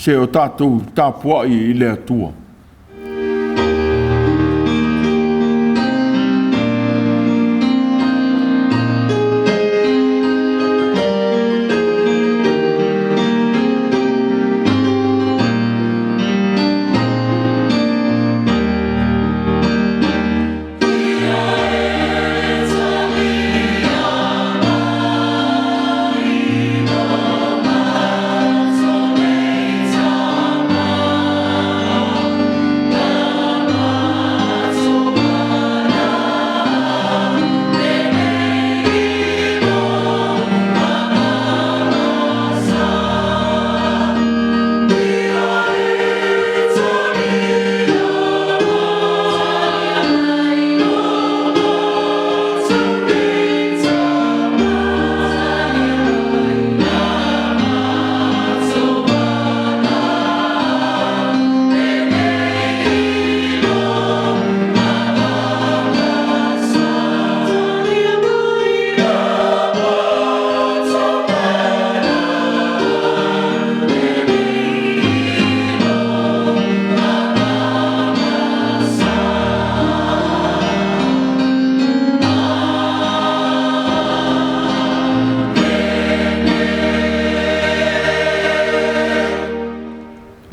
Se o tatou tapuai i le Atua.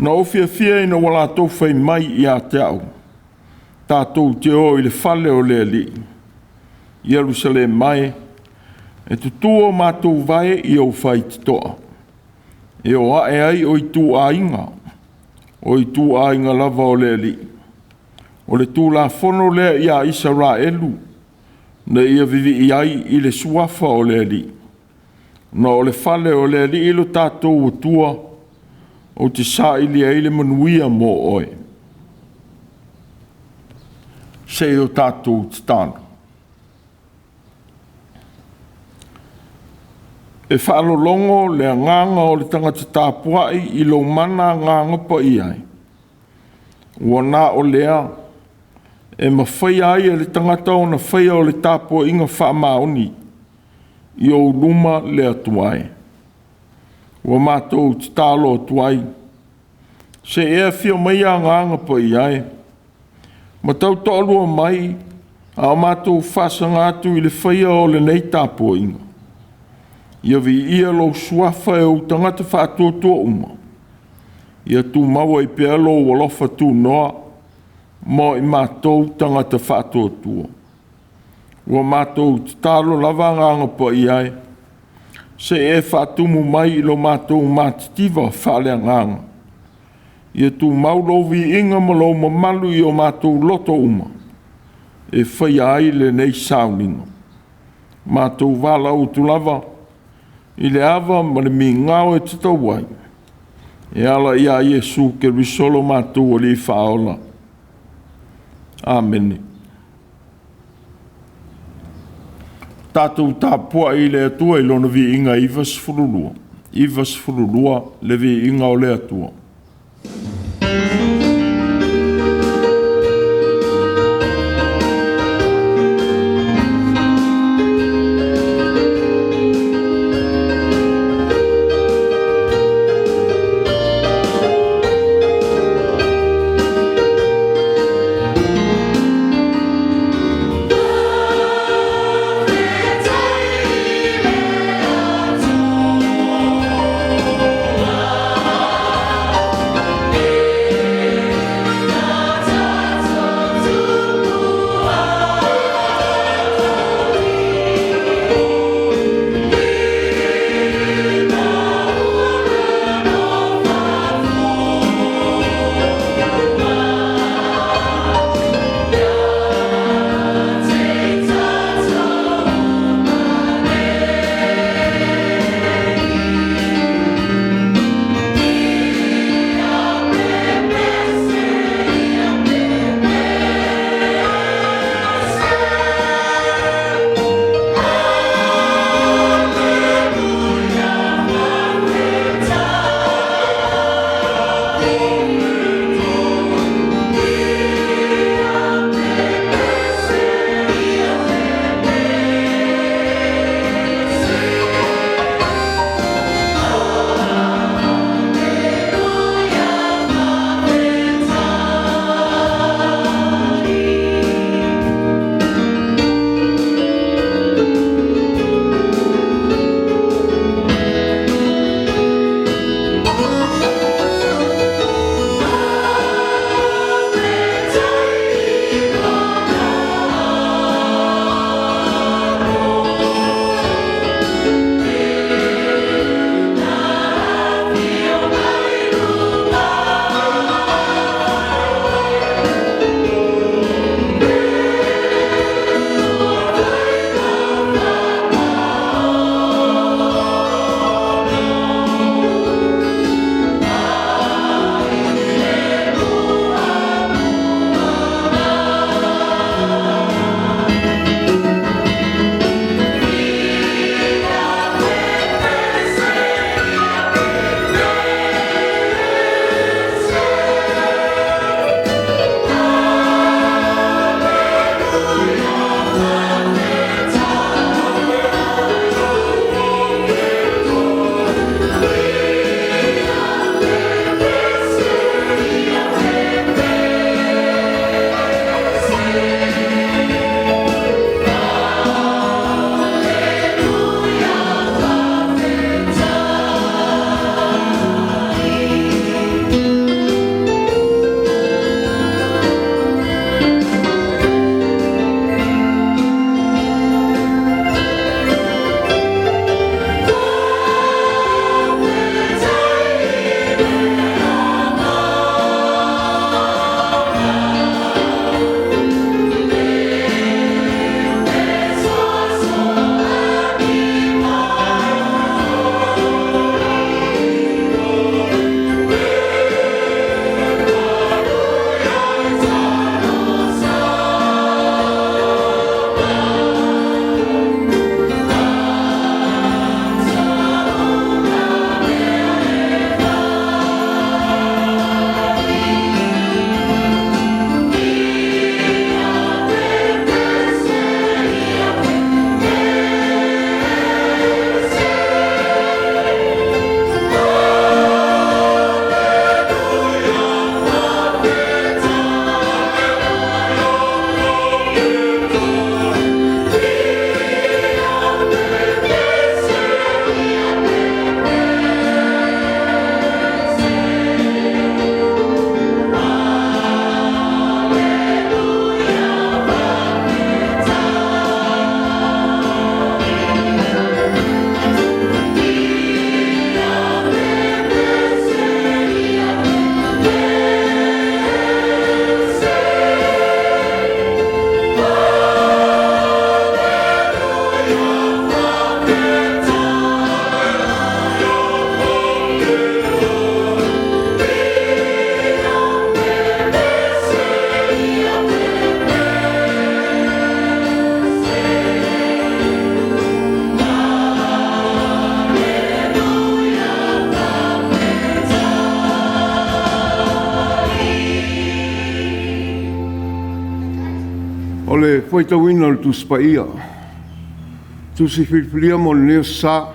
Na ou fiafia ina ua latou fai mai ia te a'u, tatou te o i le fale o le Alii. Ierusalema e, e tutu o matou vae i ou faitotoa, e o ae ai o ituaiga, o ituaiga lava o le Alii. O le tulafono lea ia Isaraelu, na ia vivii ai i le suafa o le Alii. Ma o le fale o le Alii lo tatou Atua, ou te saili ai le manuia mo oe. Se i o tatou tatalo. E faalologo le agaga o le tagata tapuai i lou mana Agaga Paia e, ua na o lea e mafaia ai e le tagata ona faia o le tapuaiga faamaoni i ou luma le Atua e. Ua matou tatalo atu ai, se i e afio maia Agaga Paia e, ma tautoalua mai a o matou faasaga atu i le faia o lenei tapuaiga. Ia viia lou Suafa e ou tagata faatuatua uma, ia tumau ai pea lou alofa tunoa mo i matou tagata faatuatua. Ua matou tatalo lava Agaga Paia e, se i e faatumu mai i lo matou matitiva faaleagaga, ia tumau lou viiga ma lou mamalu i o matou loto uma e faia ai lenei sauniga. Matou valaau atu lava i le ava ma le migao e tatau ai, e ala ia Iesu Keriso lo matou Alii Faaola. Amene. Tatou tapuai i le Atua i Lona viiga e 92, 92 le viiga o le Atua. le faitauina o le Tusi Paia, Tusi Filifilia mo lenei Aso Sa,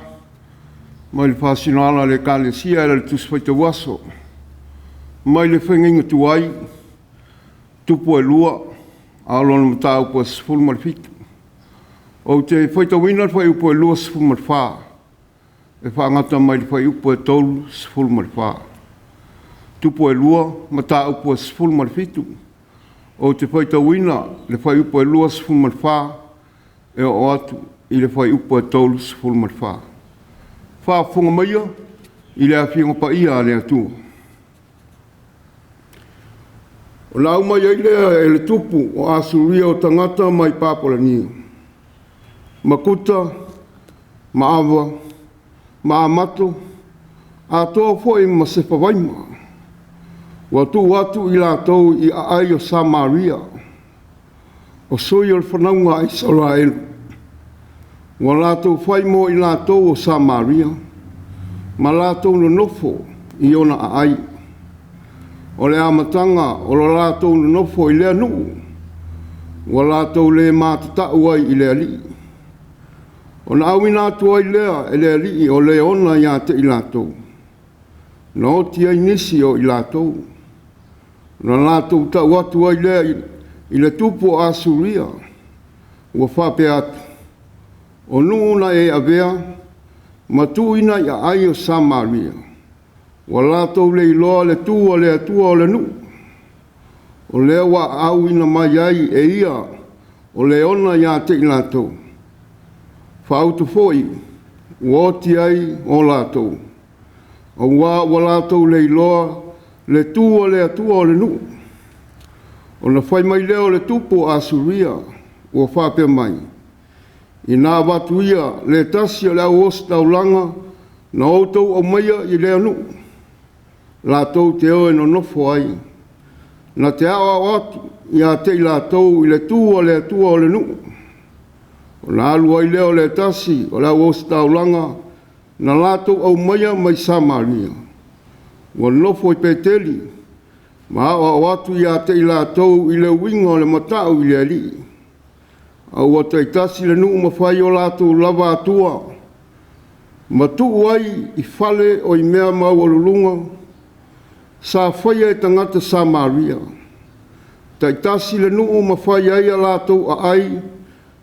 mai le faasinoala a le Ekalesia e ala i le Tusi Faitau Aso, mai le Faiga Tuai, Tupu e 2, a o lona mataupu e 17. Ou te faitauina le fuaiupu e 24 e faagata mai le fuaiupu e 34. Tupu e 2, mataupu e 17. Ou te faitauina le fuaiupu e 24 e oo atu i le fuaiupu e 34. Faafofoga maia i le Afioga Paia a le Atua. Ona aumaia ai lea e le tupu o Asuria o tagata mai Papalania, ma Kuta ma Ava ma Amato, atoa foi ma Sefavaima, ua tuu atu i latou i aai o Samaria, o sui o le fanauga a Isaraelu, ua latou fai mo i latou o Samaria, ma latou nonofo i ona aai. O le amataga o lo latou nonofo i lea nuu, ua latou le matatau ai i le Alii. Ona auina atu ai lea e le Alii o leona ia te i latou, na oti ai nisi o i latou. Ona latou tau atu ai lea i le tupu o Asuria, ua faapea atu, o nuu na e avea ma tuuina i aai o Samaria, ua latou le iloa le tu a le Atua o le nuu, o lea ua auina mai ai e ia o leona ia te i latou. Faautu foi ua oti ai o latou, auā ua latou le iloa le tu a le Atua o le nuu. Ona fai mai lea o le tupu o Asuria ua faapea mai, ina avatu ia le tasi o le au ositaulaga na outou aumaia i lea nuu, latou te o e nonofo ai, na te aoao atu ia te i latou i le tu a le Atua o le nuu. Ona alu ai lea o le tasi o le au ositaulaga na latou aumaia mai Samaria, ua nofo i Peteli ma aoao atu ia te i latou i le uiga o le matau i le Alii. A ua taitasi le nuu ma fai o latou lava atua, ma tuu ai i fale o i mea maualuluga sa faia e tagata Samaria. Taitasi le nuu ma fai ai a latou aai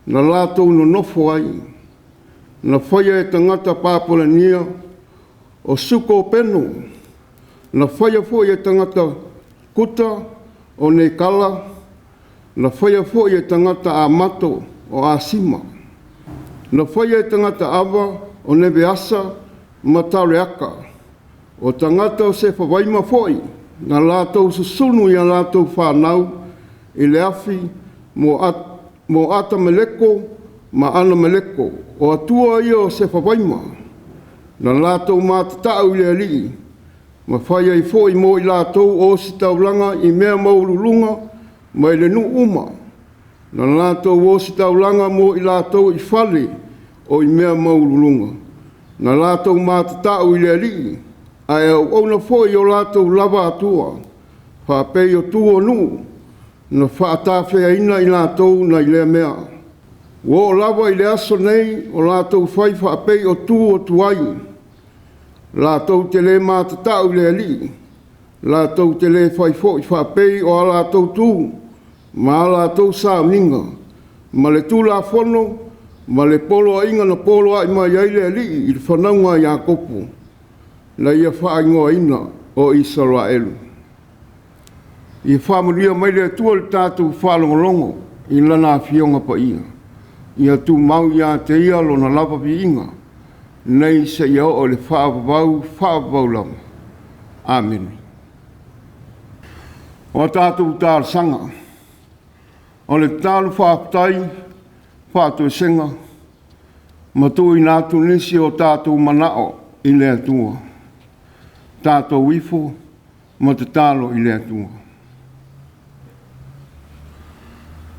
na latou nonofo ai, na faia e tagata Papalania o Sukopeno, na faia foi e tagata Kuta o Nekala, na faia foi e tagata Amato o Asima, na faia e tagata Ava o Neveasa ma Tareaka, o tagata o Sefavaima foi, na latou susunu i a latou fanau i le afi mo Atameleko ma Anameleko, o atua ia o Sefavaima, na latou matatau i le Alii, ma fai ai foi mo i latou ositaulaga i mea maualuluga mai le nuu uma, na latou ositaulaga mo i latou i fale o i mea maualuluga, na latou matatau i le Alii, ae auauna foi i o latou lava Atua, faapei o tu o nuu na faatafeaina i latou nai lea mea. Ua oo lava i le aso nei o latou fai faapei o tu o tuai, latou te le matatau i le Alii, latou te le fai foi faapei o a latou tu ma a latou sauniga, ma le Tulafono ma le poloaiga na poloai mai ai le Alii i le fanauga a Iakopo, na ia faaigoaina o Isaraelu. Ia faamanuia mai le Atua i le tatou faalogologo i Lana Afioga Paia. Ia tumau ia te Ia Lona lava viiga, nei seia oo i le faavavau, faavavau lava. Amene. O a tatou talosaga, o le tatalo faafetai, faatoesega ma tuuina atu nisi o tatou manao i le Atua. Tatou ifo ma tatalo i le Atua.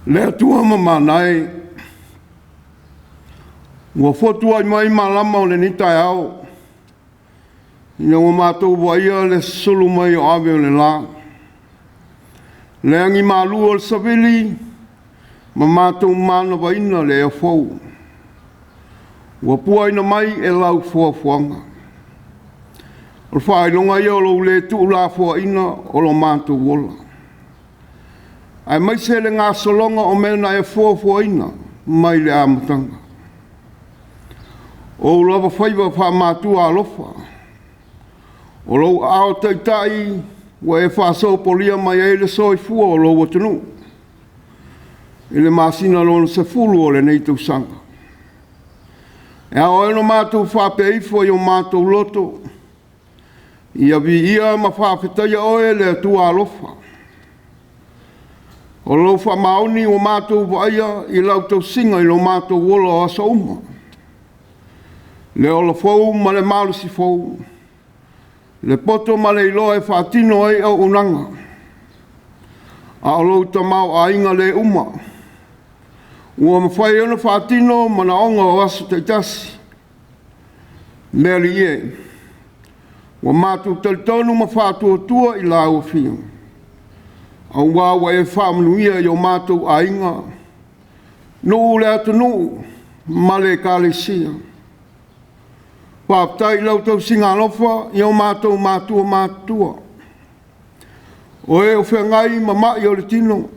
Le Atua mamana e, ua fotuai mai malama o lenei taeao, ina ua matou vaaia le susulu mai o ave o le la, le agimalu o le savili. ma matou manavaina le ea fou ua puaina mai e lau foafoaga. O le faailoga ia o lou le tuulafoaiina o lo matou ola, aemaise le gasologa o mea na e fuafuaina mai le amataga. O ou lava faiva faamatua alofa, o lou aao taitai ua e faasopolia mai ai le soifua o lou atunuu i le masina lona 10 o lenei tausaga. E ao ai ona matou faapea ifo i o matou loto, ia viia ma faafetaia oe le Atua alofa. O lou faamaoni ua matou vaaia i lau tausiga i lo matou ola o aso uma, le ola fou ma le malosi fou, le poto ma le iloa e faatino ai auaunaga, a o lou tamaoaiga le uma ua mafai ai ona faatino manaoga o aso taitasi. Le Alii e, ua matou talitonu ma faatuatua i lau Afio, aua ua e faamanuia i o matou aiga, nuu, le atunuu ma le Ekalesia. Faafetai i lau tausiga alofa i o matou matua matutua, o e o feagai ma mai o le tino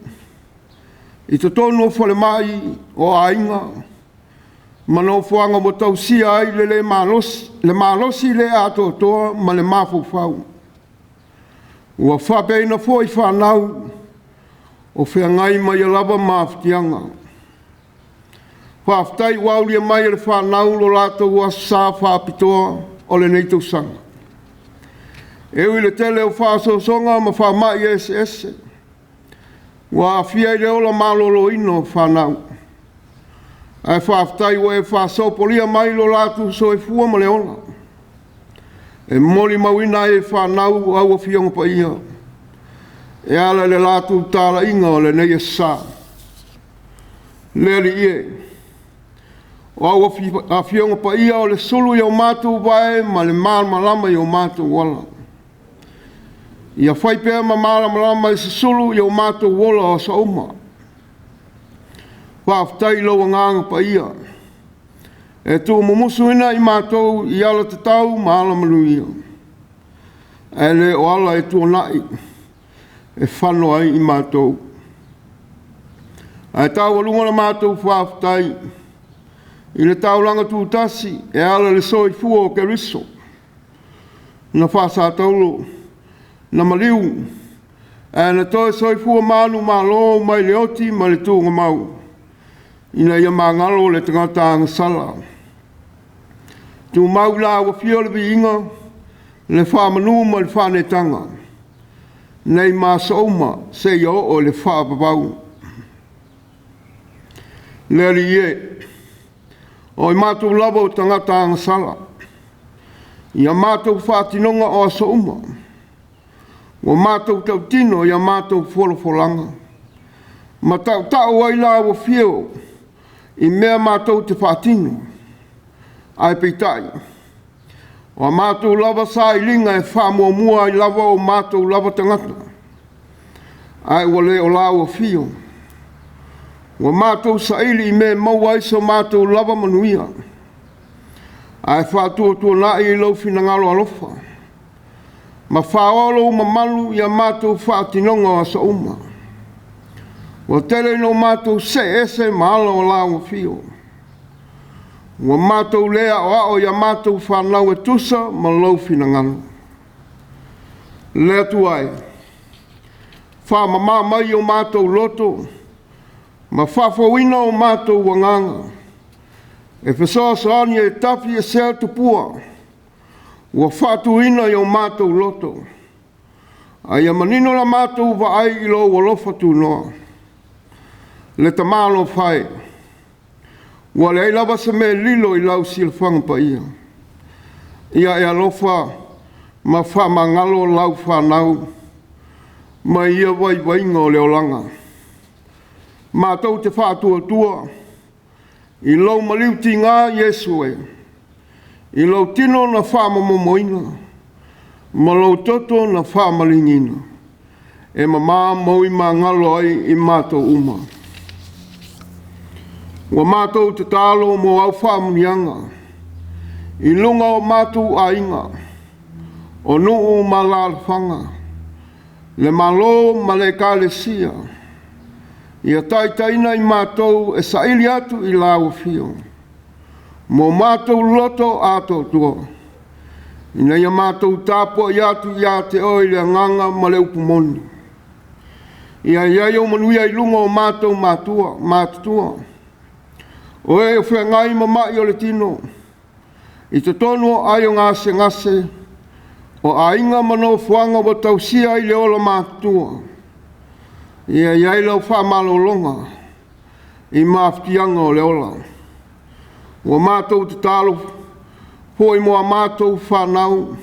i totonu o falemai o aiga ma nofoaga ua tausia ai le le malosi, le malosi le atoatoa ma le mafaufau. Ua faapeaina foi fanau o feagai ma ia lava mafatiaga. Faafetai ua aulia mai e le fanau lo latou Aso Sa faapitoa o lenei tausaga. E ui i le tele o faaosoosoga ma faamai eseese ua aafia ai le ola maloloina o fanau, ae faafetai ua e faasopolia mai lo latou soifua ma le ola, e molimauina ai e fanau au Afioga Paia e ala i le latou talaiga o lenei Aso Sa. Le Alii e, o au Afioga Paia o le sulu i o matou vae ma le malamalama i o matou ala. Ia fai pea ma malamalama e susulu i o matou ola o aso uma. Faafetai i lou Agaga Paia e tuumumusuina i matou i alatatau ma alamanuia, ae le o ala e tuanai e fano ai i matou. Ae taualuga la matou faafetai i le taulaga tutasi e ala i le soifua o Keriso na faasataulo, na maliu, ae na toe soifua manumalo mai le oti ma le tuugamau ina ia magalo le tagata agasala. Tumau i lau Afio le viiga, le faamanu ma le faaneetaga, nei ma aso uma seia oo i le faavavau. Le Alii e, o i matou lava o tagata agasala i a matou faatinoga o aso uma, ua matou tautino i a matou folafolaga ma tautau ai lau afio i mea matou te faatino. Ae peitai, o a matou lava sailiga e faamuamua ai lava o matou lava tagata, ae ua le o lau afio. Ua matou saili i mea e maua ai so matou lava manuia, ae faatuatuanai i lou finagalo alofa ma faoa lou mamalu i a matou faatinoga o aso uma. Ua tele ina o matou see ese ma ala o lau afio. Ua matou le aoao i a matou fanau e tusa ma lou finagalo. Le Atua e, faamama mai o matou loto ma faafouina o matou agaga e fesoasoani e tafiesea tupua ua faatuina i o matou loto, a ia manino la matou vaai i lou alofa tunoa. Le Tama alofa e, ua leai lava se mea e lilo i lau silafaga paia. Ia e alofa ma faamagalo lau fanau mai ia vaivaiga o le olaga. Matou te faatuatua i lou maliu tiga Iesu e, i lou tino na faamomomoina ma lou toto na faamaliniina, e mama ma uimagalo ai i matou uma. Ua matou tatalo mo au faamanuiaga i luga o matou aiga, o nuu ma alaalafaga, le Malo ma le Ekalesia, ia taitaiina i matou e saili atu i lau afio mo matou loto atoatoa, ina ia matou tapuai atu ia te oe i le agaga ma le upu moni. Ia i ai ou manuia i luga o matou matua matutua, o e o feagai ma mai o le tino, i totonu o aai o gasegase, o aiga ma nofoaga ua tausia ai le ola matutua. Ia i ai lau faamalologa i mafatiaga o le ola. Ua matou tatalo foi mo a matou fanau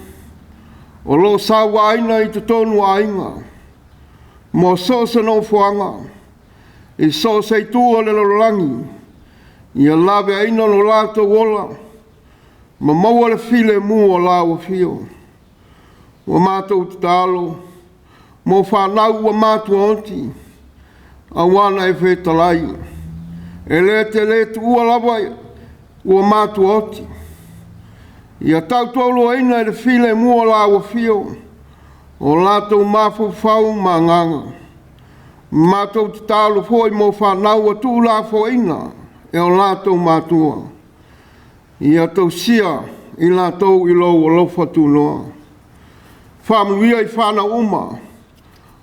o lo o sauaina i totonu o aiga, mo so o se nofoaga, i so o se itu o le lalolagi, ia laveaina lo latou ola ma maua le filemu o lau afio. Ua matou tatalo mo fanau ua matuaoti, aua na e fetalai, e te le tuua lava ua matuaoti. Ia tautoaluaina i le filemu o lau afio o latou mafaufau ma agaga. Matou tatalo foi mo fanau ua tuulafoaiina e o latou matua, ia tausia i latou i lou alofa tunoa. Faamanuia i fanau uma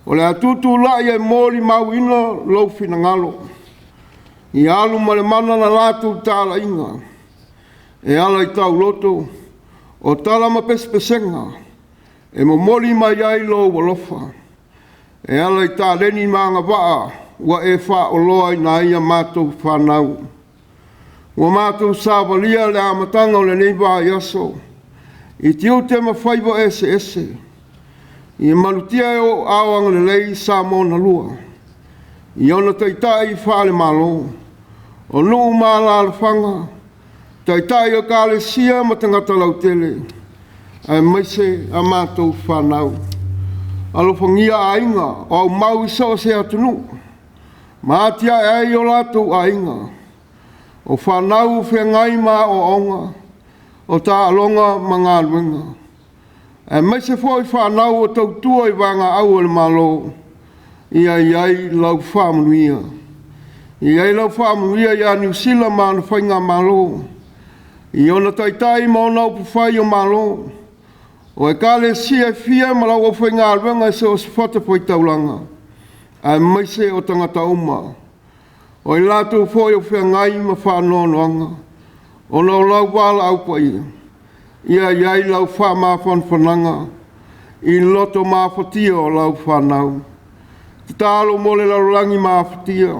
o le a tutulai e molimauina lou finagalo, ia alu ma le mana la latou talaiga e ala i tauloto, o tala ma pesepesega e momoli mai ai lou alofa e ala i taleni ma agavaa ua e faaoloaina ai a matou fanau. Ua matou savalia le amataga o lenei vaiaso i tiute ma faiva eseese, ia malutia e ou aao agalelei Samoa na lua, i ona taitai faale-Malo, o nuu ma alaalafaga, taitai o ekalesia ma tagata lautele, aemaise a matou fanau. Alofagia aiga o aumau i so o se atunuu ma atiae ai o latou aiga, o fanau o feagai ma aoaoga, o taaloga ma galuega, aemaise foi fanau o tautua i vaegaau a le Malo, ia i ai lau faamanuia. Ia i ai lau faamanuia ia Niu Sila ma ana faigamalo, i ona taitai ma ona upufai o Malo, o ekalesia e fia ma lau aufaigaluega i so o se fatafaitaulaga, aemaise o tagata uma. O i latou foi o feagai ma faanoanoaga ona o lau valaau paia, ia i ai lau faamafanafanaga i loto mafatia o lau fanau. Tatalo mo le lalolagi mafatia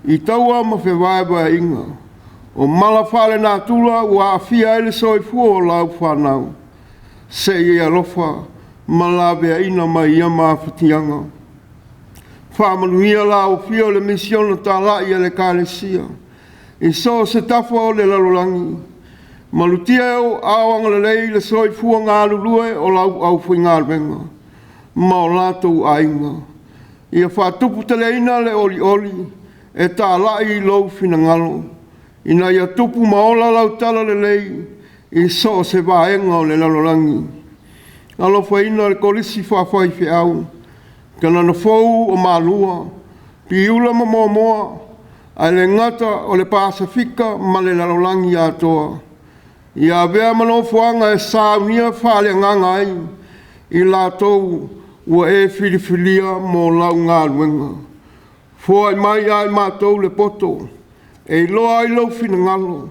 i taua ma fevaevaeaiga, o mala faalenatura ua aafia ai le soifua o lau fanau, se i e alofa ma laveaiina mai ia mafatiaga. Faamanuia lau afio i le misiona talai a le Ekalesia i so o se tafa o le lalolagi, malutia e ou aao agalelei le soifua galulue o lau aufaigaluega ma o latou aiga. Ia faatuputeleina le olioli e talai i lou finagalo, ina ia tupu ma ola lau talalelei i so o se vaega o le lalolagi. Alofaina le Kolisi Faafaifeau, Kanana Fou o Malua, Piula ma Moamoa, ae le gata o le Pasefika ma le lalolagi atoa. Ia avea ma nofoaga e saunia faaleagaga ai i latou ua e filifilia mo lau galuega. Foai mai ia i matou le poto e iloa ai lou finagalo,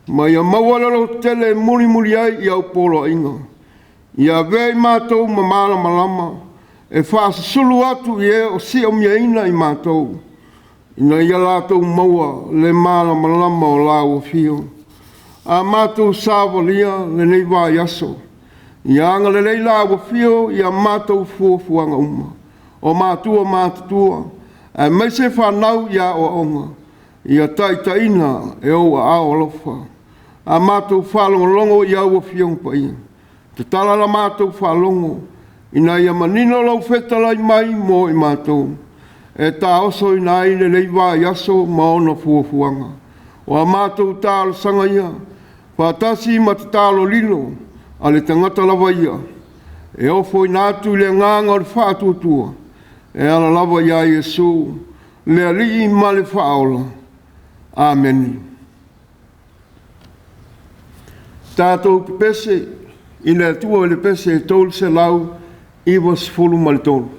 ma ia maua le lototele e mulimuli ai i au poloaiga. Ia avea i matou ma malamalama e faasusulu atu i e o siomiaina i matou, ina ia latou maua le malamalama o lau afio. A matou savalia lenei vaiaso, ia agalelei lau afio i a matou fuafuaga uma, o matua matutua, aemaise fanau i aoaoga, ia taitaiina e ou aao alofa. A matou faalogologo i au Afioga Paia, tatala la matou faalogo ina ia manino lou fetalai mai mo i matou, e taosoina ai lenei vaiaso ma ona fuafuaga. O a matou talosaga ia, faatasi ma tatalo lilo a le tagata lava ia, e ofoina atu i le agaga o le faatuatua, e ala lava ia Iesu, le Alii ma le Faaola. Amene. Tatou pepese i le Atua i le pese 393.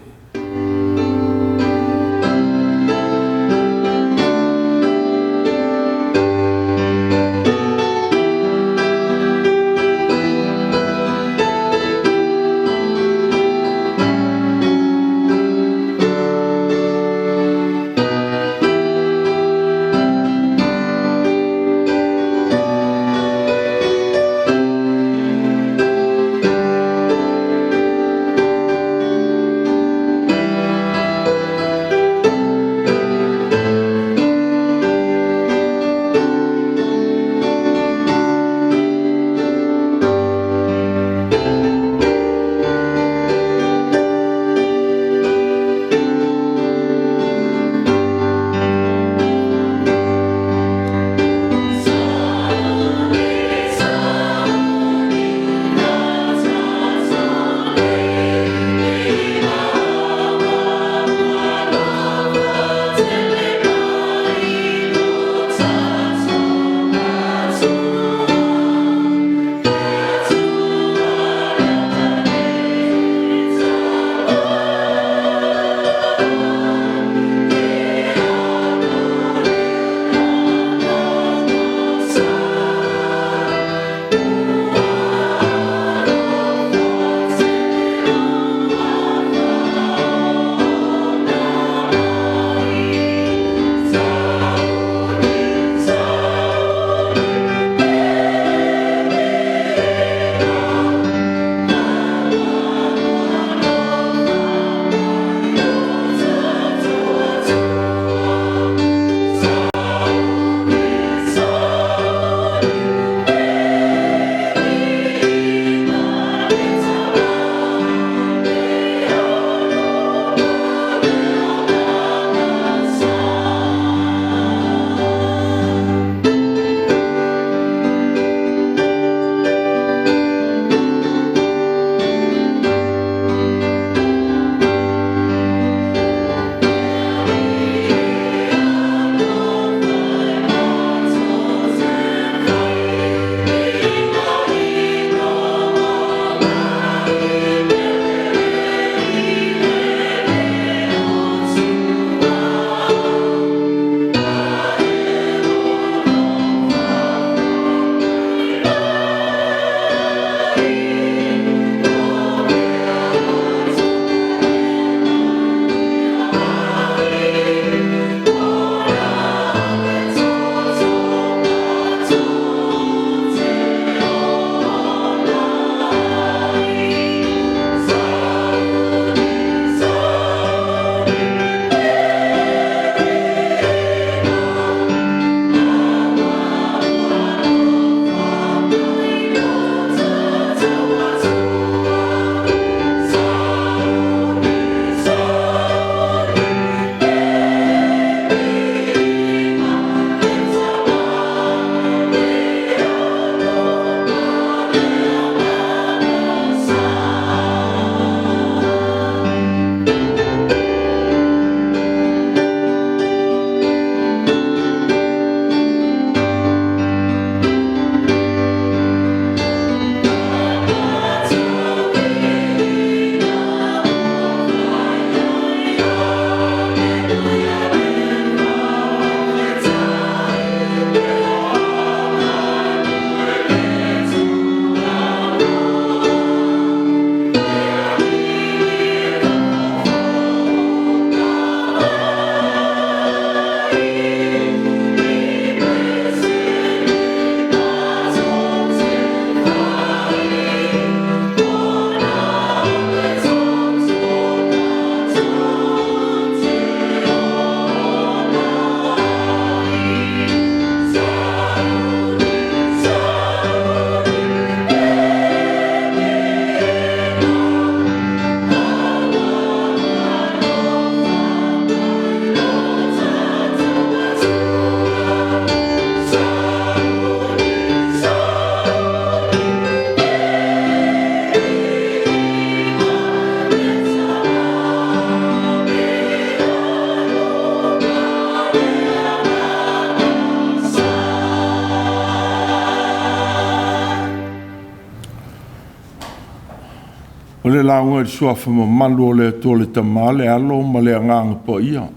O le lauga i le suafa mamalu o le Atua le Tama, le Alo ma le Agaga Paia.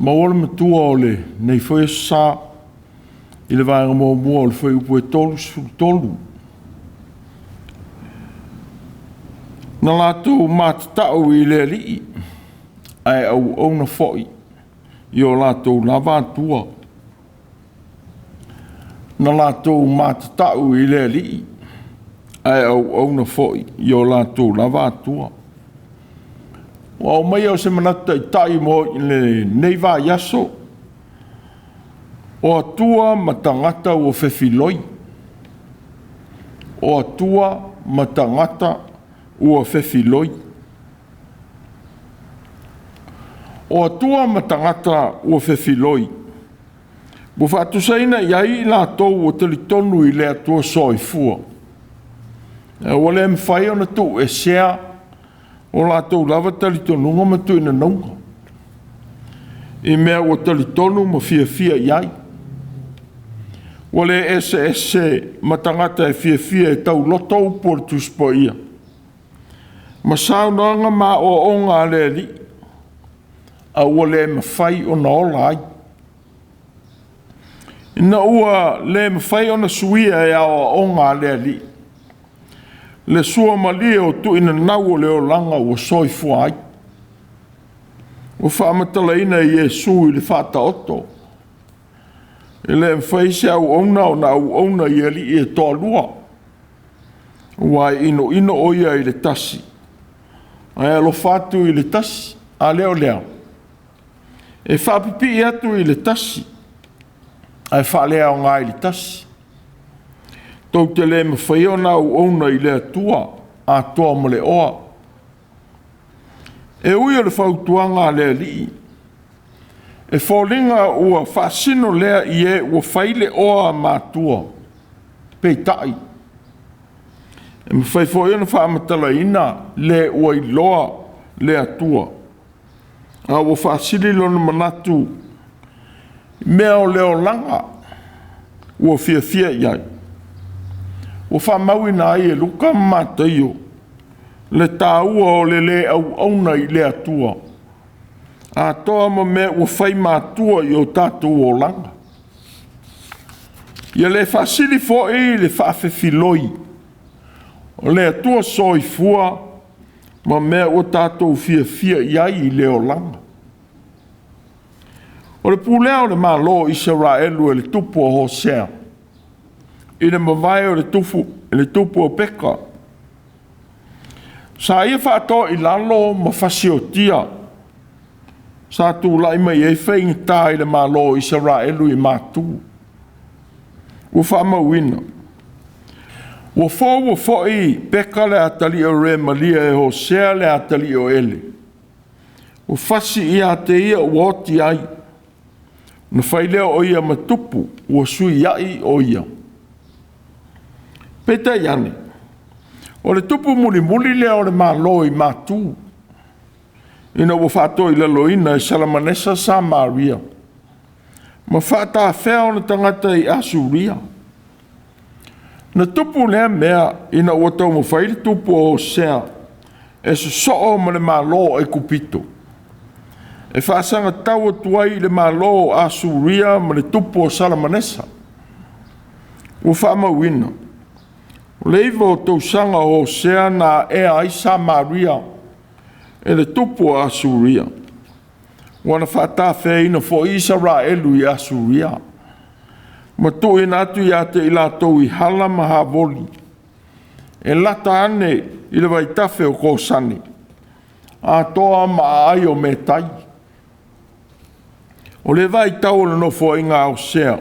Maua le matua o lenei foi aso sa i le vaega muamua o le fuaiupu e 33. Na latou matatau i le Alii, ae auauna foi i o latou lava Atua. Na latou matatau i le Alii, ae auauna foi i o latou lava Atua. Ua aumaia o se manatu taitai mo lenei vaiaso, o Atua ma tagata ua fefiloi. O Atua ma tagata ua fefiloi. O Atua ma tagata ua fefiloi, ua faatusaina i ai i latou ua talitonu i le Atua soifua. Ua le mafai ona tuuesea o latou lava talitonuga ma tuinanauga i mea ua talitonu ma fiafia i ai. Ua le eseese ma tagata e fiafia e tauloto upu o le Tusi Paia ma saunoaga ma aoaoga a le Alii, a ua le mafai ona ola ai. Ina ua le mafai ona suia e aoaoga a le Alii le suamalie o tuuinanau o le olaga ua soifua ai, ua faamatalaina e Iesu i le Faataoto, e le mafai se auauna ona auauna i alii e toalua, aua e inoino o ia i le tasi, ae alofa atu i le tasi, a le o lea, e faapipii atu i le tasi, ae faaleaoga i le tasi. Tou te le mafai ona auauna i le Atua atoa ma le oa. E ui o le fautuaga a le Alii, e foliga ua faasino lea i e ua fai le oa matua, peitai, e mafai foi ona faamatalaina le ua iloa le Atua, a ua faasili lona manatu i mea o le olaga ua fiafia i ai. Ua faamauina ai e Luka ma Mataio le taua o le le auauna i le Atua, atoa ma mea ua fai matua i o tatou olaga. Ia le faasili foi le faafefiloi o le Atua soifua ma mea ua tatou fiafia i ai i le olaga. O le pulea o le Malo o Isaraelu e le tupu o Hosea, i le mavae o le tupu o Peka, sa ia faatoa i lalo ma fasiotia, sa tulai mai ai faigata i le Malo o Isaraelu i Matu. Ua faamauina, ua foua foi Peka le atalii o Remalia e Hosea le atalii o Ele. Ua fasi ia te ia ua oti ai, na fai lea o ia ma tupu, ua suiai o ia. Peitai ane, o le tupu mulimuli lea o le Malo i Matu, ina ua faatoilaloina e Salamanesa Samaria, ma faatafea ona tagata i Asuria. Na tupu lea mea ina ua taumafai le tupu o Hosea e sosoo ma le Malo o Aikupito, e faasagatau atu ai i le Malo o Asuria ma le tupu o Salamanesa. Ua faamauina, o le 9 o tausaga o Hosea na aea ai Samaria e le tupu o Asuria, ua na faatafeaina foi Isaraelu i Asuria, ma tuuina atu ia te i latou i Hala ma Havoli, e lata ane i le vaitafe o Kosani, atoa ma aai o Metai. O le vaitau o le nofoaiga a Hosea,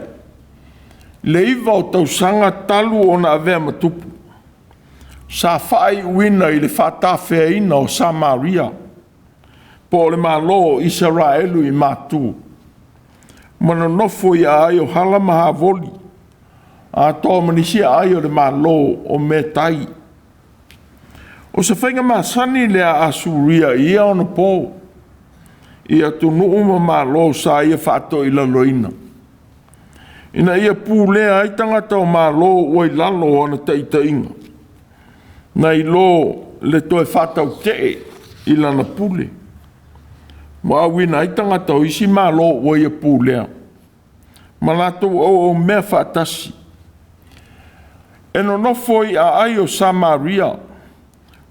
le 9 o tausaga talu ona avea ma tupu, sa faaiuina i le faatafeaina o Samaria, po o le Malo o Isaraelu i Matu, ma nonofo i aai o Hala ma Havoli, atoa ma nisi aai o le Malo o Metai. O se faiga masani lea a Asuria i ia ona po, i atunuu ma malo sa ia faatoilaloina, ina ia pulea ai tagata o malo ua i lalo o ana taitaiga, nai lo le toe faatautee i lana pule, ua auina ai tagata o isi malo ua ia pulea, ma latou auaumea faatasi, e nonofo i aai o Samaria,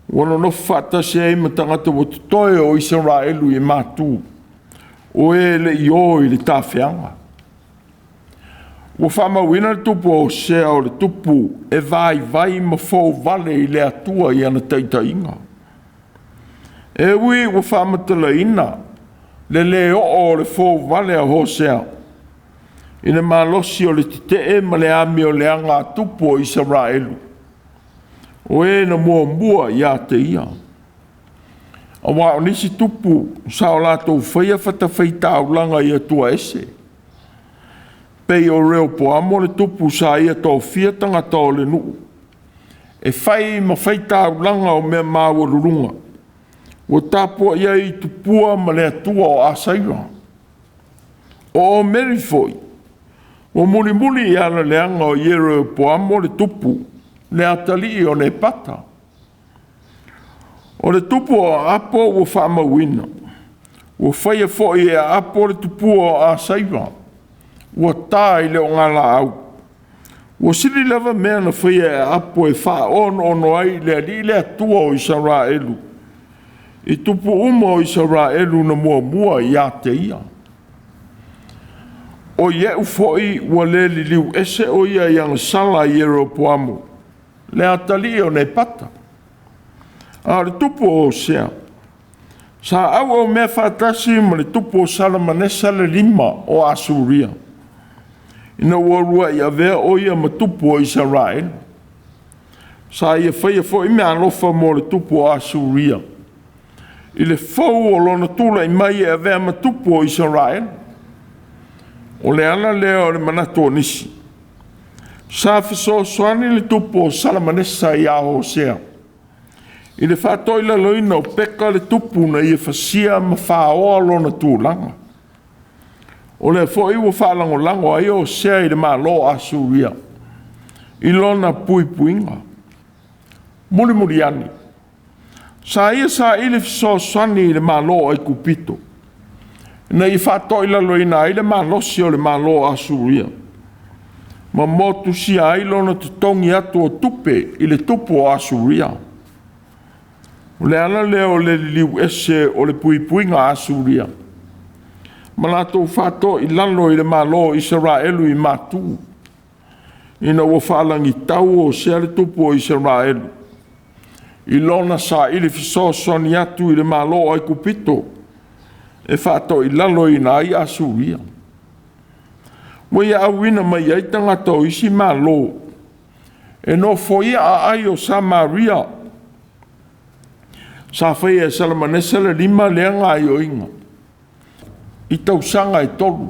ua nonofo faatasi ai ma tagata ua totoe o Isaraelu i matu, o e le i o i le tafeaga. Ua faamauina le tupu o Hosea o le tupu e vaivai ma fouvale i le Atua i ana taitaiga. E ui ua faamatalaina le lē oo o le fouvale a Hosea i le malosi o le tetee ma le amioleaga a tupu o Isaraelu, o e na muamua ia te ia. Aua o nisi tupu sa o latou faia fatafaitaulaga i atua ese, pei o Reopoamo le tupu sa ia tofia tagata o le nuu e fai ma faitaulaga o mea maualuluga ua tapuai ai i tupua ma le atua o Asaira. O Omeri foi, ua mulimuli i ala leaga o Ieropoamo le tupu, le atalii o Nepata. O le tupu o Aapo ua faamauina, ua faia foi e Aapo le tupua o Asaira, ua ta i le ogalaau. Ua sili lava mea na faia e Aapo e faaonoono ai i le Alii le Atua o Isaraelu, i tupu uma o Isaraelu na muamua ia te ia. O Ieu foi ua le liliu ese o ia i agasala a Ieropoamo, le atalii o Nepata. A o le tupu o Hosea, sa auaumea faatasi ma le tupu o Salamanesa le lima o Asuria, ina ua uluai avea o ia ma tupu o Isaraelu. Sa ia faia foi meaalofa mo le tupu o Asuria, i le fou o lona tulai mai e avea ma tupu o Isaraelu. O le ala lea o le manatu o nisi, sa fesoasoani le tupu o Salamanesa ia Hosea i le faatoilaloina o Peka le tupu na ia fasia ma faoa lona tulaga. O lea foi ua faalagolago ai Hosea i le Malo o Asuria i lona puipuiga. Mulimuli ane, sa ia saili fesoasoani i le Malo o Aikupito ina ia faatoilaloina ai le malosi o le Malo o Asuria, ma motusia ai lona totogi atu o tupe i le tupu o Asuria. O le ala lea o le liliu ese o le puipuiga a Asuria ma latou faatoilalo i le Malo o Isaraelu i matu, ina ua faalagitau Hosea le tupu o Isaraelu i lona saili fesoasoani atu i le Malo o Aikupito e faatoilaloina ai Asuria. Ua ia auina mai ai tagata o isi malo e nofoia aai o Samaria. Sa faia e Salamanesa le lima lea gaoioiga i tausaga e 3,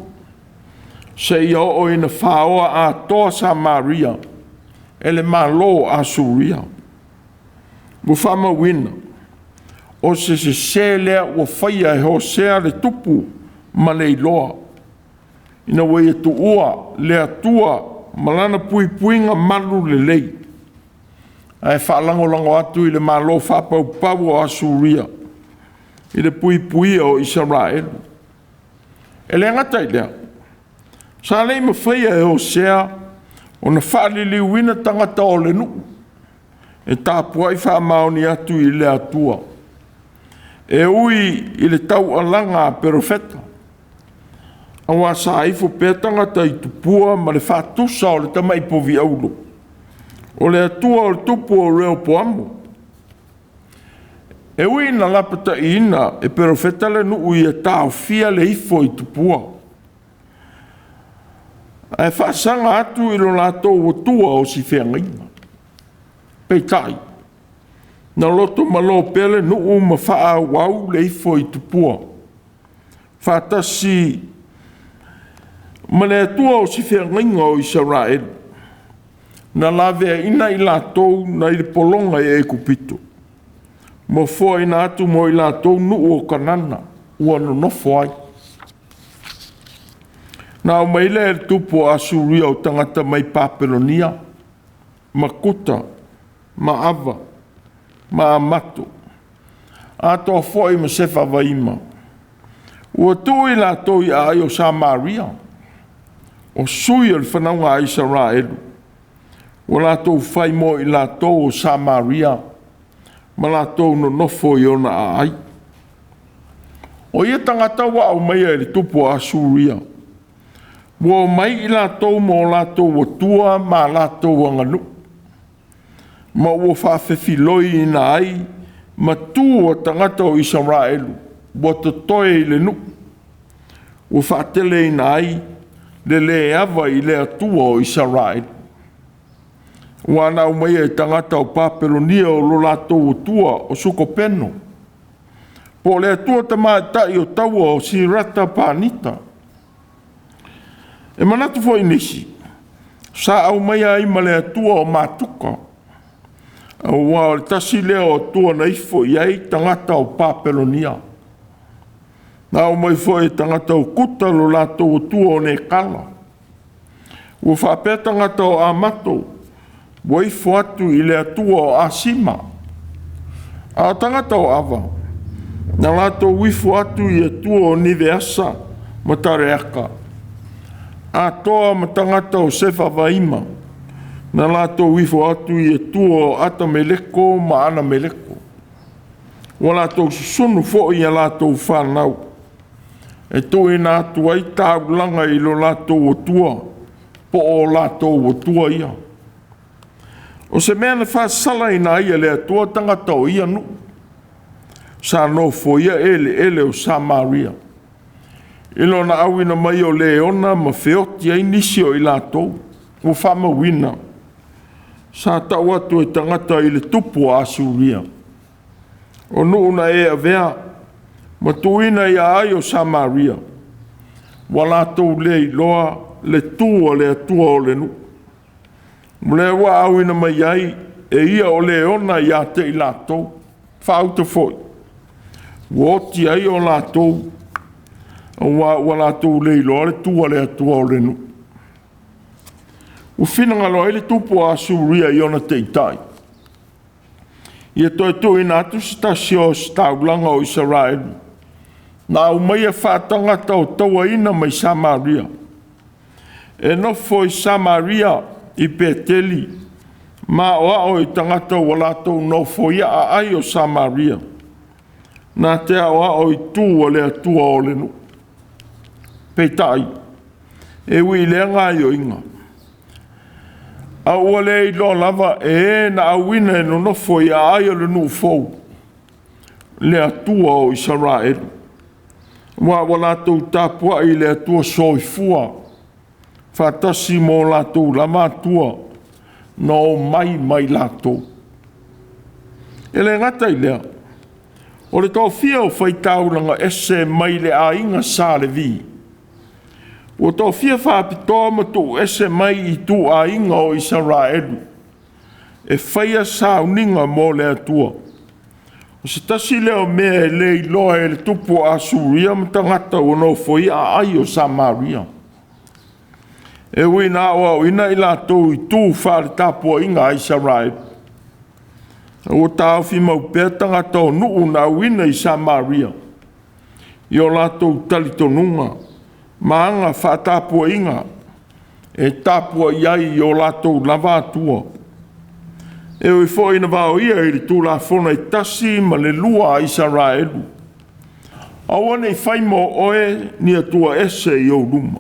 seia oo ina faoa atoa Samaria e le Malo o Asuria. Ua faamauina, o se sese lea ua faia e Hosea le tupu ma le iloa, ina ua ia tuua le Atua ma lana puipuiga malu lelei, ae faalagolago atu i le malo faapaupau o Asuria i le puipuia o Isaraelu. E le gata i lea, sa le i mafaia e Hosea ona faaliliuina tagata o le nuu e tapuai faamaoni atu i le Atua, e ui i le taualaga a perofeta, aua sa ifo pea tagata i tupua ma le faatusa o le tamai povi auro, o le atua o le tupu o Reopoamo. E ui ina lapataiina e perofeta le nuu ia taofia le ifo i tupua, ae faasaga atu i lo latou atua o si feagaiga. Peitai, na loto malo pea le nuu ma faaauau le ifo i tupua, faatasi ma le atua o si feagaiga o Isaraelu, na laveaina i latou nai le pologa i Aikupito, ma foaina atu mo i latou nuu o Kanana ua nonofo ai. Na aumai lea e le tupu o Asuria o tagata mai Papelonia, ma Kuta, ma Ava, ma Amato, atoa foi ma Sefavaima. Ua tuu i latou i aai o Samaria, o sui o le fanauga a Isaraelu, ua latou fai mo i latou o Samaria, ma latou nonofo i ona aai. O ia tagata ua aumaia e le tupu o Asuria, ua omai i latou ma o latou atua ma a latou aganuu, ma ua faafefiloiina ai ma tu a tagata o Isaraelu ua totoe i le nuu, ua faateleina ai le le ava i le Atua o Isaraelu. Ua na aumaia e tagata o Papelonia o lo latou atua o Sukopeno, po o le atua tamaitai o taua o Sirata Panita. E manatu foi nisi, sa aumaia ai ma le atua o Matuka, aua o le tasi lea o atua na ifo i ai tagata o Papelonia. Na aumai foi e tagata o Kuta lo latou atua o Nekala. Ua faapea tagata o Amato, ua ifo atu i le atua o Asima. A o tagata o Ava, na latou ifo atu i atua o Niveasa ma Tareaka, atoa ma tagata o Sefavaima, na latou ifo atu i atua o Atameleko ma Anameleko. Ua latou susunu foi i a latou fanau, e tuuina atu ai taulaga i lo latou atua, po o latou atua ia. O se mea na faasalaina ai e le Atua tagata o ia nuu, sa nofoia eleele o Samaria, i lona auina mai o leona ma feoti ai nisi o i latou ua faamauina, sa tau atu e tagata i le tupu o Asuria. O nuu na e avea ma tuuina i aai o Samaria, ua latou le iloa le tu a le Atua o le nuu. O lea ua auina mai ai e ia o leona ia te i latou, faauta foi, ua oti ai o latou, aua ua latou le iloa le tu a le Atua o le nuu. Ua finagalo ai le tupu o Asuria i ona taitai, ia toe tuuina atu se tasi o ositaulaga o Isaraelu, na aumaia faatagata o tauaina mai Samaria, e nofo i Samaria i Peteli ma aoao i tagata ua latou nofoia aai o Samaria, na te aoao i tu a le Atua o le nuu. Peitai, e ui i lea gaoioiga, a ua le iloa lava e e na auina e nonofo i aai o le nuu fou le Atua o Isaraelu, aua ua latou tapuai i le Atua Soifua faatasi ma o latou lava Atua na omai ma i latou. E le gata i lea, o le toafia o faitaulaga ese mai le aiga sa Levi, ua tofia faapitoa ma tuuese mai ituaiga o Isaraelu e faia sauniga mo le Atua. O se tasi lea o mea e le iloa e le tupu o Asuria ma tagata ua nofoia aai o Samaria. E ui ina aoaoina i latou i tu faale-tapuaiga a Isaraelu, a ua taofi mau pea tagata o nuu na auina i Samaria i o latou talitonuga ma aga faatapuaiga e tapuai ai i o latou lava atua. E ui foi ina vaoia i le Tulafono e 1 ma le 2 a Isaraelu, aua ne i fai mo oe ni atua ese i ou luma.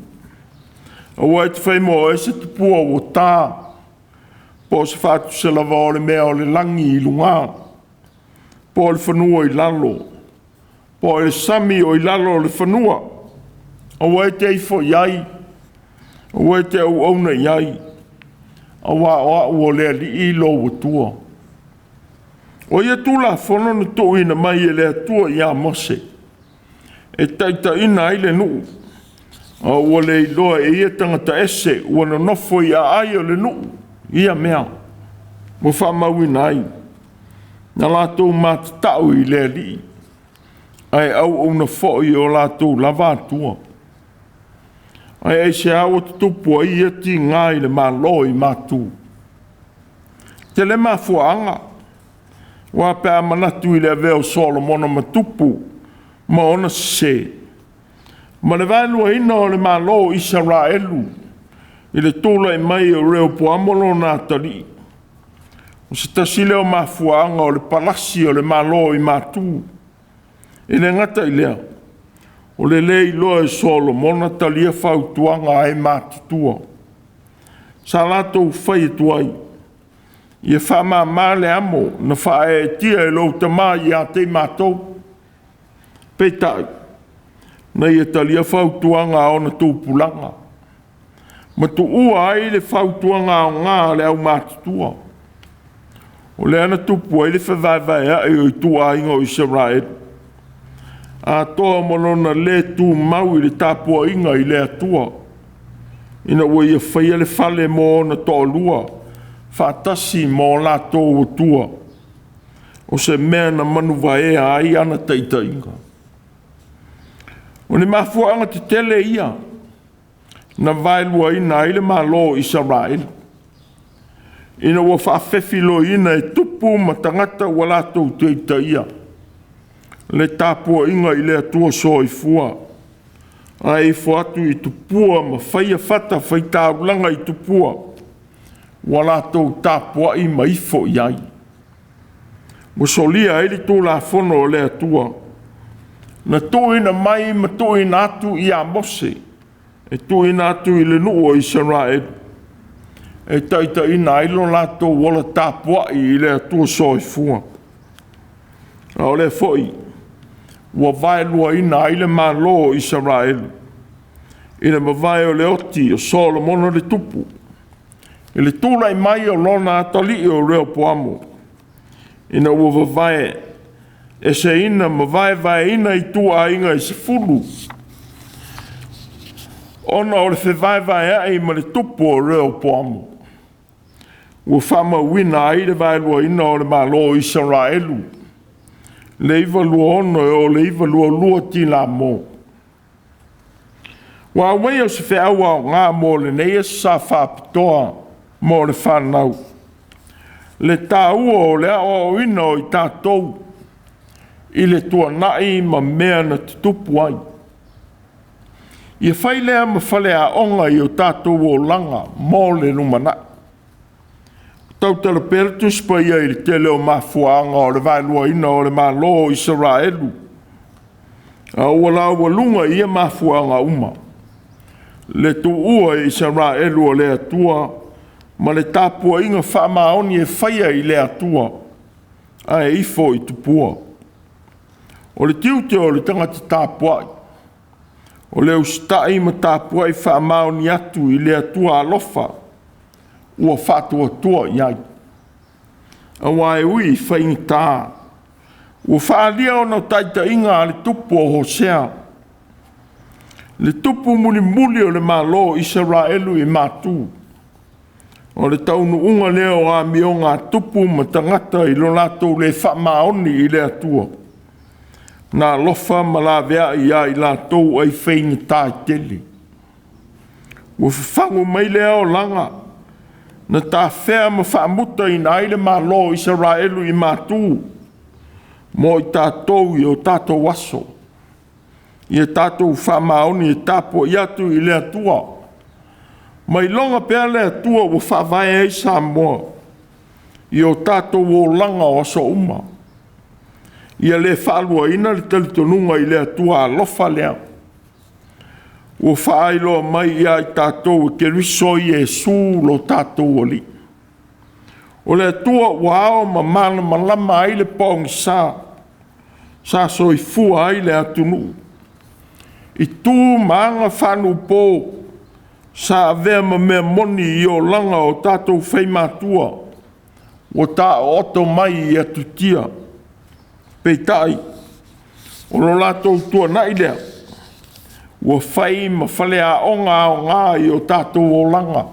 Aua e te fai mo oe se tupua ua ta, po o se faatusa lava o le mea o le lagi i luga, po o le fanua i lalo, po o le sami o i lalo o le fanua. Aua e te ifo i ai, aua e te auauna i ai, aua o au o le Alii lou Atua. O ia Tulafono na tuuina mai e le Atua ia Mose e taitaiina ai le nuu, a ua le iloa e ia tagata ese ua nonofo i aai o le nuu ia mea ua faamauina ai, na latou matatau i le Alii, ae auauna foi i o latou lava Atua. Ae aisea ua tutupu ai ia tiga i le Malo i matu? Tele mafuaaga. Aua pe a manatu i le avea o Solomona ma tupu ma ona sesē, ma le vaeluaina o le Malo o Isaraelu i le tulai mai o Reopoamo lona atalii, o se tasi lea o mafuaaga o le palasi o le Malo i matu. E le gata i lea, o le le iloa e Solomona talia fautuaga a e matutua sa latou fai atu ai, “Ia faamama le amo na faaeaetia e lou tama ia te i matou.” Peitai, na ia talia fautuaga a ona tupulaga ma tuua ai le fautuaga aoga a le aumatutua. O lea na tupu ai le fevaevaea'i o ituaiga o Isaraelu, atoa ma lona le tumau i le tapuaiga i le Atua, ina ua ia faia le fale mo ona toalua faatasi ma o latou atua, o se mea na manuvaea ai ana taitaiga. O ni mafuaaga tetele ia na vaeluaina ai le Malo o Isaraelu, ina ua faafefiloiina e tupu ma tagata ua latou taitaia le tapuaiga i le Atua Soifua, ae ifo atu i tupua ma faia fatafaitaulaga i tupua ua latou tapuai ma ifo i ai, ua solia ai le Tulafono a le Atua na tuuina mai ma tuuina atu ia Mose e tuuina atu i le nuu o Isaraelu e taitaiina ai lo latou ola tapuai i le Atua Soifua. A o lea foi ua vaeluaina ai le Malo o Isaraelu i le mavae o le oti o Solomona le tupu, i le tulai mai o lona atalii o Reopoamo, ina ua vavae eseina ma vaevaeina ituaiga e 10 ona o le fevaevaea'i ma le tupu o Reopoamo, ua faamauina ai le vaeluaina o le Malo o Isaraelu i le 926 e oo i le 922 Tilamo. Ua aumaia o se feau aoga mo lenei Aso Sa faapitoa mo le fanau, le taua o le aoaoina o i tatou i le tuanai ma mea na tutupu ai. Ia fai lea ma faleaoga i o tatou olaga mo le lumanai. Tautala pea le Tusi Paia i le tele o mafuaaga o le vaeluaina o le Malo o Isaraelu, a ua laualuga i ia mafuaaga uma le tuua e Isaraelu o le Atua ma le tapuaiga faamaoni e faia i le Atua ae ifo i tupua. O le tiute o le tagata tapuai, o le usitai ma tapuai faamaoni atu i le Atua alofa ua faatuatua i ai. Aua e ui i faigata, ua faaalia ona taitaiga a le tupu o Hosea, le tupu mulimuli o le Malo o Isaraelu i Matu, o le taunuuga lea o amioga a tupu ma tagata i lo latou le faamaoni i le Atua, na alofa ma laveai ia i latou ai faigata e tele. Ua fafagu mai lea olaga na tafea ma faamutaina ai le Malo o Isaraelu i Matu mo i tatou i o tatou aso. Ia tatou faamaoni e tapuai atu i le Atua, ma iloga pea le Atua ua faavae ai Samoa i o tatou olaga o aso uma. Ia le faaluaina le talitonuga i le Atua alofa lea ua faailoa mai ia i tatou e Keriso Iesu lo tatou Alii. O le Atua ua ao ma malamalama ai le pogisa sa soifua ai le atunuu i tu ma aga faanuupo sa avea ma mea moni i olaga o tatou faimatua ua taooto mai i atutia. Peitai, o lo latou tuanai lea ua fai ma faleaoga aoga i o tatou olaga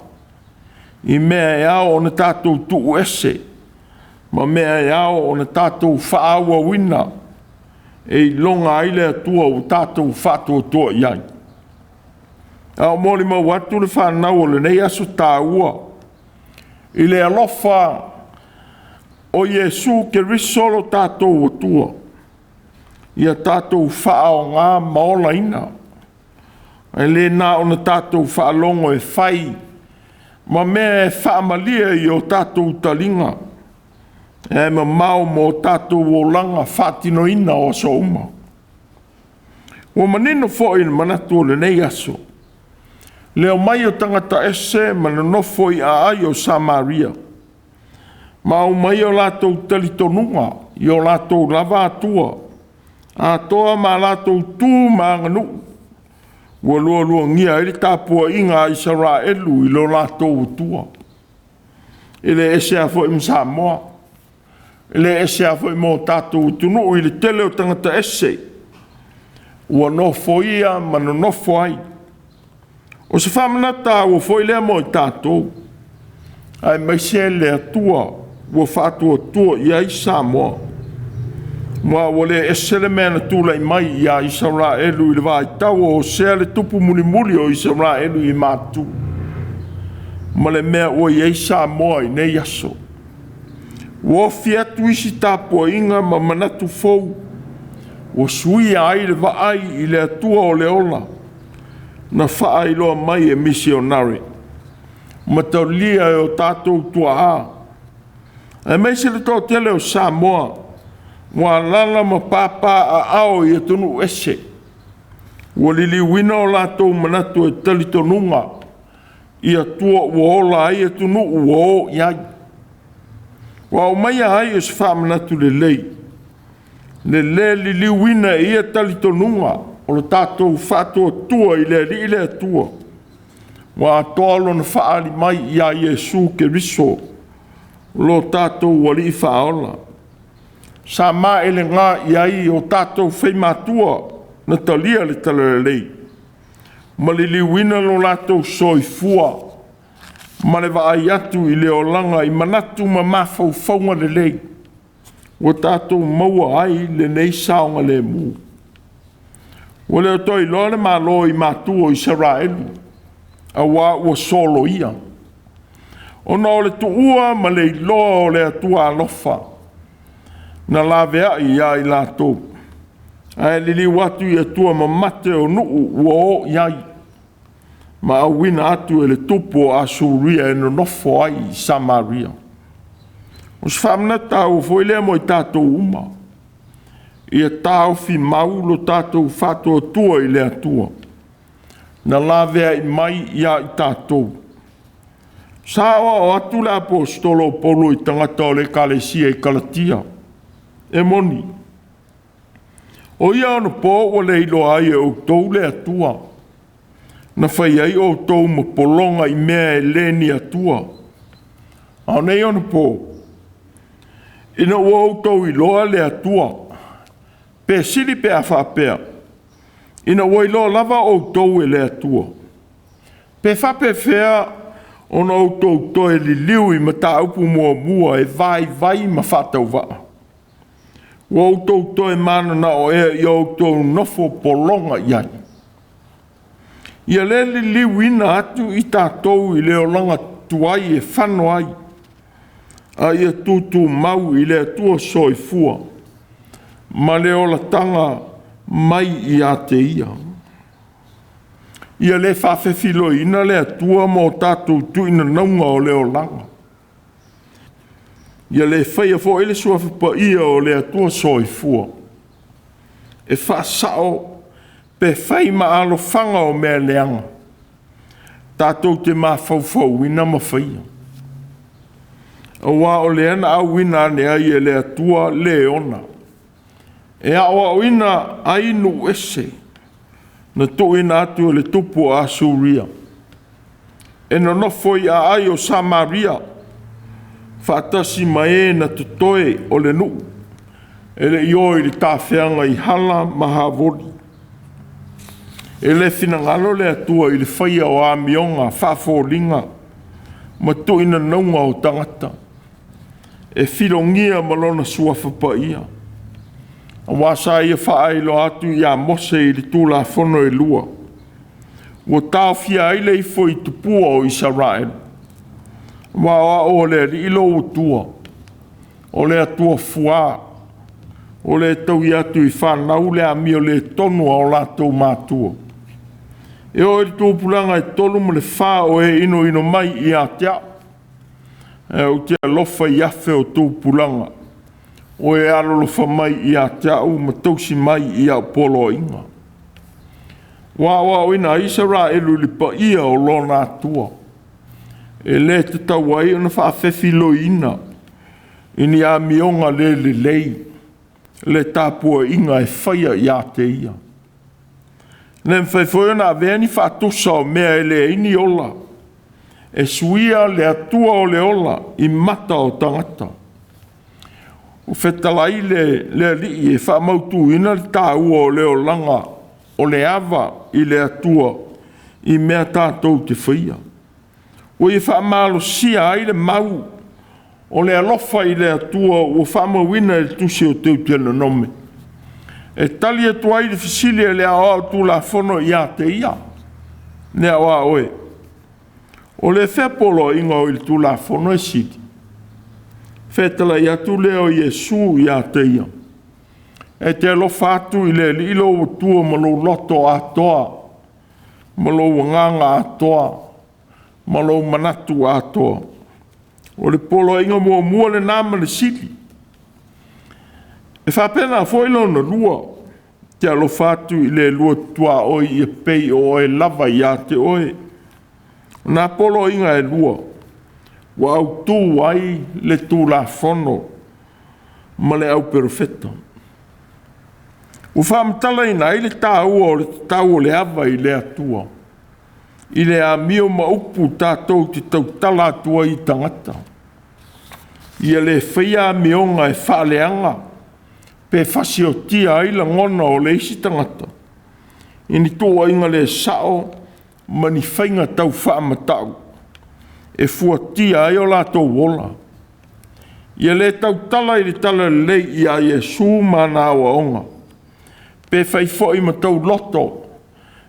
i mea e ao ona tatou tuu ese ma mea e ao ona tatou faaauauina e iloga ai le Atua ua tatou faatuatua i ai. A o molimau atu le fanau o lenei aso taua i le alofa o Iesu Keriso lo tatou Atua, ia tatou faaaoga ma olaina, ae le na ona tatou faalogo e fai ma mea e faamalie i o tatou taliga, ae mamao ma o tatou olaga faatinoina o aso uma. Ua manino foi i le manatu o lenei aso, le omai o tagata ese ma nonofo i aai o Samaria, ma aumai o latou talitonuga i o latou lava atua, atoa ma a latou tu ma aganuu, ua lualuagia ai le tapuaiga a Isaraelu i lo latou Atua. E le ese lava foi ma Samoa, e le ese lava foi ma o tatou atunuu i le tele o tagata ese ua nofoia ma nonofo ai. O se faamanatu taua foi lea mo i tatou, aemaise le Atua ua faatuatua i ai Samoa. Ma ua le ese le mea na tulai mai ia Isaraelu i le vaitau o Hosea le tupu mulimuli o Isaraelu i Matu, ma le mea ua i ai Samoa i nei aso. Ua ofi atu isi tapuaiga ma manatu fou, ua suia ai le vaai i le Atua o le ola, na faailoa mai e misionare ma talia e o tatou tuaa, aemaise le toatele o Samoa ua alaala ma papaaao i atunuu ese, ua liliuina o latou manatu e talitonuga i Atua ua ola ai atunuu ua o i ai. Ua aumaia ai o se faamanatu lelei le lē liliuina e ia talitonuga o le tatou faatuatua i le Alii le Atua, ua atoa lona faaali mai ia Iesu Keriso lo tatou Alii Faaola. Sa maelega i ai o tatou faimatua na talia le Talalelei ma liliuina lo latou soifua ma le vaai atu i le olaga i manatu ma mafaufauga lelei, ua tatou maua ai lenei saogalemu. Ua le toe iloa le Malo i matua o Isaraelu, aua ua soloia, ona o le tuua ma le iloa o le Atua alofa na laveai ia i latou, ae liliu atu i atua mamate o nuu ua o i ai, ma auina atu e le tupu o Asuria e nonofo ai i Samaria. O se faamanatu taua foi lea mo i tatou uma, ia taofi mau lo tatou faatuatua i le Atua na laveai mai ia i tatou. Sa aoao atu le Aposetolo o Paulo i tagata o le Ekalesia i Kalatia, e moni, o ia onapo ua le iloa ai e outou le Atua, na fai ai outou ma pologa i mea e le ni Atua. A o nei onapo, ina ua outou iloa le Atua, pe sili pe a faapea, ina ua iloa lava outou e le Atua, pe faapefea ona outou toe liliu i mataupu muamua e vaivai ma faatauvaa? Ua outou toe mananao ea ia outou nofo pologa i ai? Ia le liliuina atu i tatou i le olaga tuai e fano ai, a ia tutumau i le Atua soifua ma le olataga mai ia te Ia. Ia le faafefiloiina le Atua ma o tatou tuuinanauga o le olaga. Ia le faia foi le Suafa Paia o le Atua Soifua e faasao pe fai ma alofaga o mea leaga tatou te mafaufauina ma faia. Aua o lea na auina ane ai e le Atua le ona, e aoaoina ai nuu ese, na tuuina atu e le tupu o Asuria, e nonofo i aai o Samaria, faatasi ma e na totoe o le nuu, e le i o i le tafeaga i Hala ma Havoli. E le finagalo le Atua i le faia o amioga faafoliga ma tuuinanauga o tagata, e filogia ma Lona Suafa Paia, aua sa ia faailoa atu ia Mose i le Tulafono e lua, ua taofia ai le ifo i tupua o Isaraelu. Aua o Au o le Alii lou Atua, O le Atua fuā, o le taui atu i fanau le amio le tonu a o latou matua. E oo i le tupulaga e 3 ma le 4 o e inoino mai ia te au, ae ou te alofa i afe o tupulaga o e alolofa mai ia te au ma tausi mai i au poloaiga. Ua aoaoina ai Isaraelu i le paia o lona Atua, e le tatau ai ona faafefiloiina i ni amioga le lelei le tapuaiga e faia ia te ia. E le mafai foi ona avea ni faatusa o mea e leai ni ola e suia le Atua o le ola i mata o tagata. Ua fetalai le Alii e faamautuina le taua o le olaga o le ava i le Atua i mea tatou te faia. Ua ia faamalosia ai le mau o le alofa i le Atua ua faamauina i le tusi o Teutelonome, e tali atu ai i le fesili a le Aoao Tulafono ia te ia, le aoao e, o le fea poloaiga o i le Tulafono e sili? Fetalai atu lea o Iesu ia te ia, e te alofa atu i le Alii lou Atua ma lou loto atoa, ma lou agaga atoa, ma lou manatu atoa. O le poloaiga muamua lena ma le sili. E faapena foi lona lua, e te alofa atu i le lua tuaoi ia pei o oe lava ia te oe. O na poloaiga e lua, ua autu ai le Tulafono ma le auperofeta. Ua faamatalaina ai le taua o le tatau o le ava i le Atua, i le amio ma upu tatou te tautala atu ai i tagata. Ia le faia amioga e faaleaga pe fasiotia ai lagona o le isi tagata i ni tuuaiga le sao ma ni faiga taufaamatau e fuatia ai o latou ola. Ia le tautala i le talalelei ia Iesu ma ana aoaoga, pe fai foi ma tauloto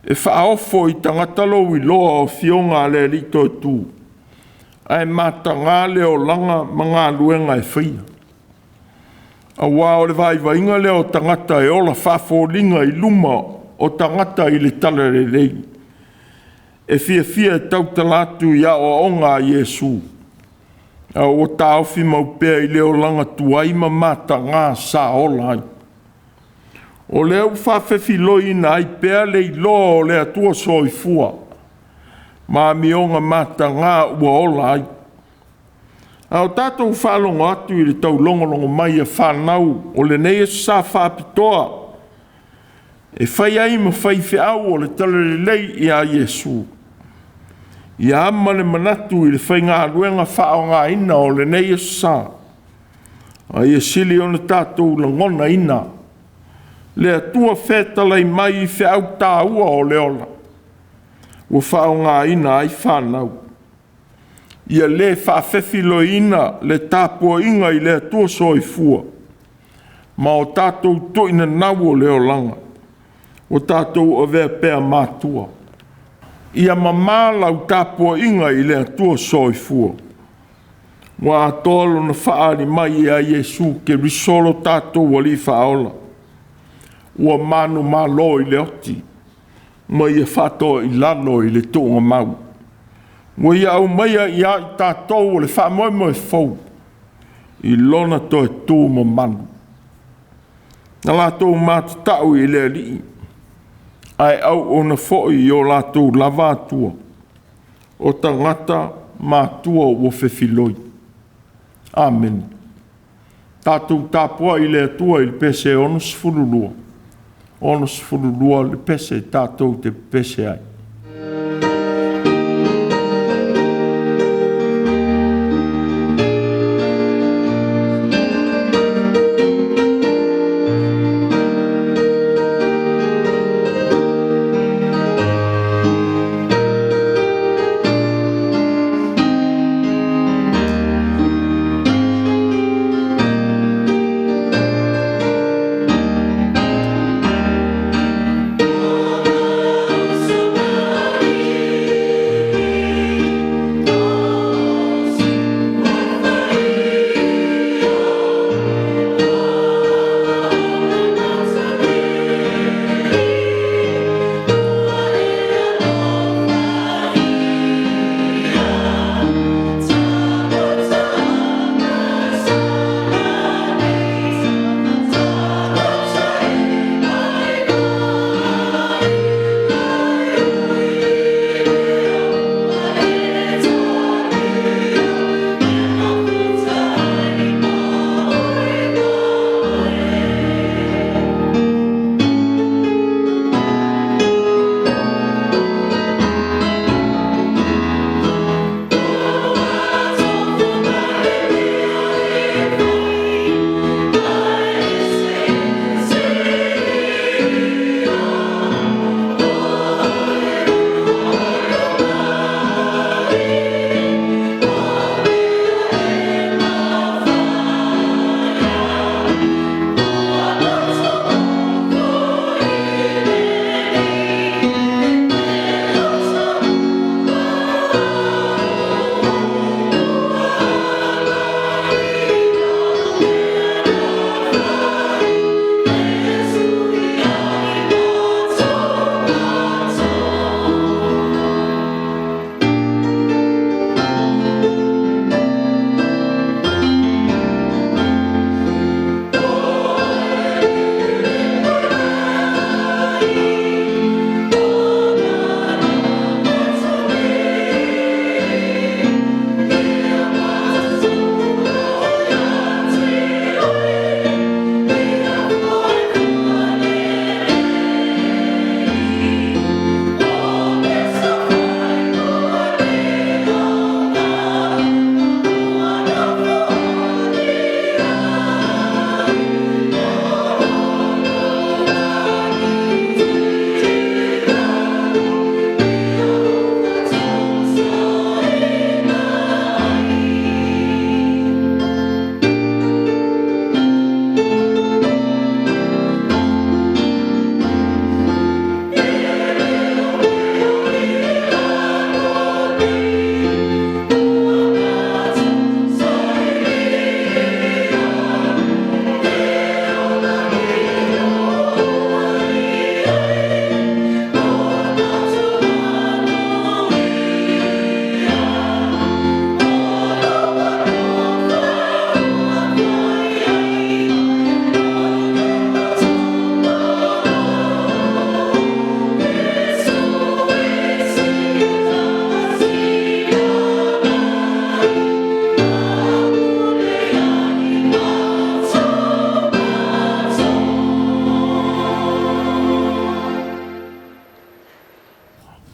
e faaofo i tagata lou iloa o afioga a le Alii Toetū, ae mataga le olaga ma galuega e faia. Aua o le vaivaiga lea o tagata e ola faafoliga i luma o tagata i le talalelei, e fiafia e tautala atu i aoaoga a Iesu, a ua taofi mau pea i le olaga tuai ma mataga sa ola ai. O lea ua faafefiloiina ai pea le iloa o le Atua Soifua ma amioga mataga ua ola ai. A o tatou faalogo atu i le taulogologo mai a fanau o lenei Aso Sa faapitoa e fai ai ma faifeau o le Talalelei ia Iesu, ia ama le manatu i le faigaluega faaaogaina o lenei Aso Sa, a ia sili ona tatou lagonaina le Atua fetalai mai i feau taua o le ola ua faaaogaina ai fanau. Ia le faafefiloiina le tapuaiga i le Atua Soifua ma o tatou toinanau o le olaga ua tatou avea pea matua. Ia mamā lau tapuaiga i le Atua Soifua, ua atoa lona faaali mai ia Iesu Keriso lo tatou Alii Faaola, ua manumalo i le oti ma ia faatoa i lalo i le tuugamau. Ua ia aumaia ia i tatou o le faamoemoe fou i lona toe tu mamalu. Na latou matatau i le Alii, ae auauna foi i o latou lava Atua, o tagata matua ua fefiloi. Amene. Tatou tapuai i le Atua i le pese 62, 62 le pese tatou te pepese ai.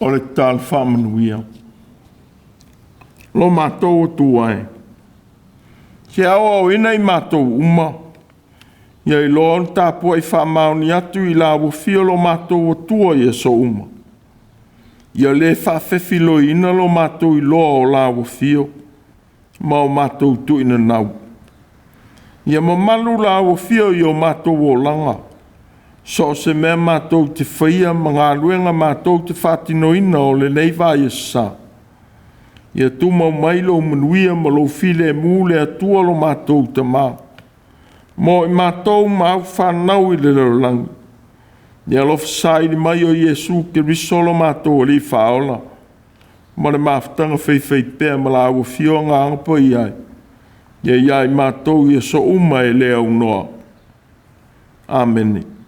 O le tatalo faamanuia. Lo matou Atua e, se aoaoina i matou uma, ia iloa ona tapuai faamaoni atu i la afio lo matou Atua i aso uma. Ia le faafefiloiina lo matou iloa o la afio ma o matou tuinanau. Ia mamalu la afio i o matou olaga, so o se mea matou te faia ma galuega matou te faatinoina o lenei vaiaso sa. Ia tumau mai lou manuia ma lou filemu le Atua lo matou Tama, mo i matou ma au fanau i le lalolagi. Ia alofa saili mai o Iesu Keriso lo matou Alii Faaola, ma le mafutaga faifaipea ma la ua Agaga Paia e, ia i ai matou i aso uma e le aunoa. Amene.